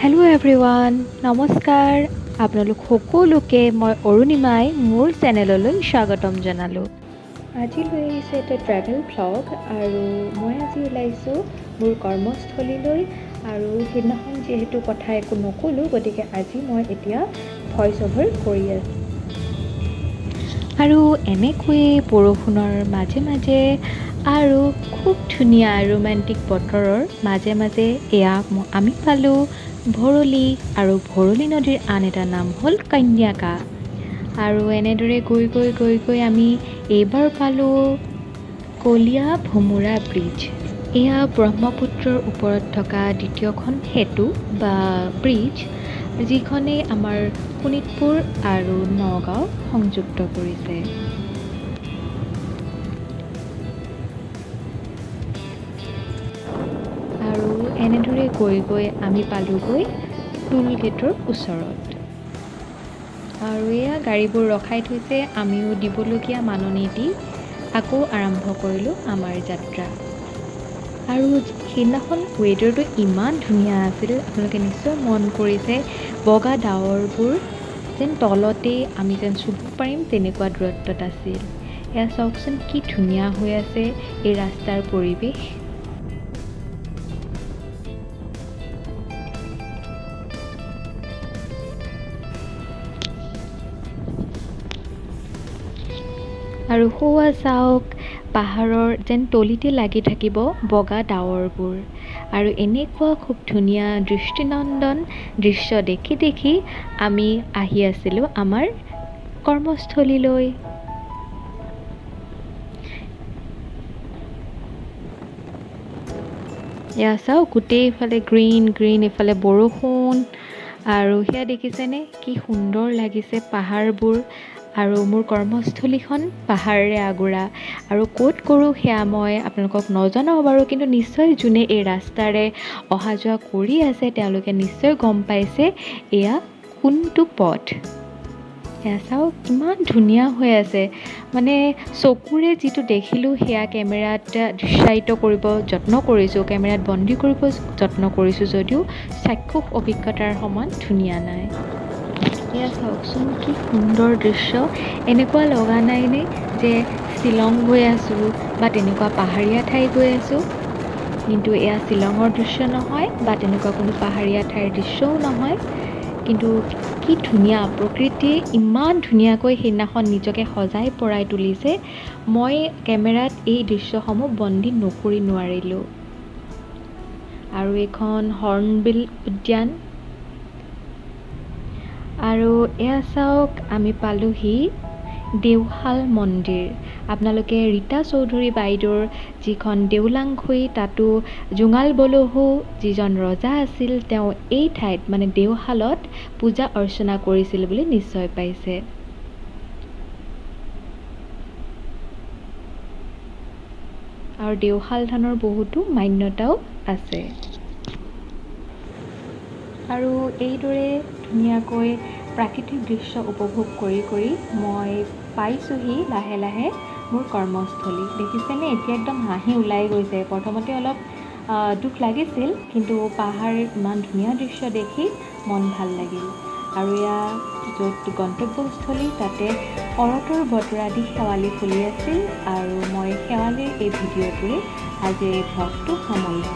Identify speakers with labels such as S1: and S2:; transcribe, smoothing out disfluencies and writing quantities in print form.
S1: Hello' everyone, নমস্কাৰ। আপোনালোক সকলোকে মই অৰুণিমাই মোৰ চেনেললৈ স্বাগতম জনালোঁ। আজি লৈ আহিছোঁ এটা ট্ৰেভেল ভ্লগ আৰু মই আজি ওলাইছোঁ মোৰ কৰ্মস্থলীলৈ। আৰু সেইদিনাখন যিহেতু কথা একো নক'লোঁ, গতিকে আজি মই এতিয়া ভইচ অভাৰ কৰি আছোঁ। আৰু এনেকৈয়ে বৰষুণৰ মাজে মাজে আৰু খুব ধুনীয়া ৰোমেণ্টিক বতৰৰ মাজে মাজে এয়া আমি পালোঁ ভৰলী। আৰু ভৰলী নদীৰ আন এটা নাম হ'ল কন্যাকা। আৰু এনেদৰে গৈ গৈ গৈ গৈ আমি এইবাৰ পালোঁ কলীয়া ভোমোৰা ব্ৰিজ। এয়া ব্ৰহ্মপুত্ৰৰ ওপৰত থকা দ্বিতীয়খন সেতু বা ব্ৰিজ, যিখনে আমাৰ শোণিতপুৰ আৰু নগাঁও সংযুক্ত কৰিছে। আৰু এনেদৰে গৈ গৈ আমি পালোঁগৈ টোল গেটৰ ওচৰত। আৰু এয়া গাড়ীবোৰ ৰখাই থৈছে, আমিও দিবলগীয়া মাননি দি আকৌ আৰম্ভ কৰিলোঁ আমাৰ যাত্ৰা। আৰু সেইদিনাখন ৱেডাৰটো ইমান ধুনীয়া আছিল, আপোনালোকে নিশ্চয় মন কৰিছে, বগা ডাৱৰবোৰ যেন তলতেই আমি যেন চুব পাৰিম তেনেকুৱা দূৰত্বত আছিল। এয়া চাওকচোন কি ধুনীয়া হৈ আছে এই ৰাস্তাৰ পৰিৱেশ। আৰু সৌৱা চাওক, পাহাৰৰ যেন তলিতে লাগি থাকিব বগা ডাৱৰবোৰ। আৰু এনেকুৱা খুব ধুনীয়া দৃষ্টিনন্দন দৃশ্য দেখি দেখি আমি আহি আছিলোঁ আমাৰ কৰ্মস্থলীলৈ। এয়া চাওক, গোটেইফালে গ্ৰীণ গ্ৰীণ, এইফালে বৰষুণ। আৰু সেয়া দেখিছেনে কি সুন্দৰ লাগিছে পাহাৰবোৰ। আৰু মোৰ কৰ্মস্থলীখন পাহাৰেৰে আগুৰা। আৰু ক'ত কৰোঁ সেয়া মই আপোনালোকক নজনাওঁ বাৰু, কিন্তু নিশ্চয় যোনে এই ৰাস্তাৰে অহা যোৱা কৰি আছে তেওঁলোকে নিশ্চয় গম পাইছে এয়া কোনটো পথ। এয়া চাওক কিমান ধুনীয়া হৈ আছে, মানে চকুৰে যিটো দেখিলোঁ সেয়া কেমেৰাত দৃশ্যায়িত কৰিব যত্ন কৰিছোঁ, কেমেৰাত বন্দী কৰিব যত্ন কৰিছোঁ যদিও চাক্ষুষ অভিজ্ঞতাৰ সমান ধুনীয়া নাই। এয়া চাওকচোন কি সুন্দৰ দৃশ্য। এনেকুৱা লগা নাইনে যে শ্বিলং গৈ আছোঁ বা তেনেকুৱা পাহাৰীয়া ঠাই গৈ আছোঁ? কিন্তু এয়া শ্বিলঙৰ দৃশ্য নহয় বা তেনেকুৱা কোনো পাহাৰীয়া ঠাইৰ দৃশ্যও নহয়, কিন্তু কি ধুনীয়া প্ৰকৃতিয়ে ইমান ধুনীয়াকৈ সেইদিনাখন নিজকে সজাই পৰাই তুলিছে। মই কেমেৰাত এই দৃশ্যসমূহ বন্দী নকৰি নোৱাৰিলোঁ। আৰু এইখন হৰ্ণবিল উদ্যান। আৰু এয়া চাওক, আমি পালোহি দেওশাল মন্দিৰ। আপোনালোকে ৰীতা চৌধুৰী বাইদেউৰ যিখন দেউলাংখুই, তাতো জোঙাল বলহু যিজন ৰজা আছিল তেওঁ এই ঠাইত মানে দেওশালত পূজা অৰ্চনা কৰিছিল বুলি নিশ্চয় পাইছে। আৰু দেওশাল থানৰ বহুতো মান্যতাও আছে। আৰু এইদৰে ধুনীয়াকৈ প্ৰাকৃতিক দৃশ্য উপভোগ কৰি কৰি মই পাইছোঁহি লাহে লাহে মোৰ কৰ্মস্থলী। দেখিছেনে এতিয়া একদম হাঁহি ওলাই গৈছে। প্ৰথমতে অলপ দুখ লাগিছিল, কিন্তু পাহাৰ ইমান ধুনীয়া দৃশ্য দেখি মন ভাল লাগিল। আৰু এয়া য'ত গন্তব্যস্থলী তাতে শৰতৰ বতৰা দি শেৱালি ফুলি আছিল। আৰু মই শেৱালিৰ এই ভিডিঅ'টোৰে আজিৰ এই ভ্লগটো সামৰিছোঁ।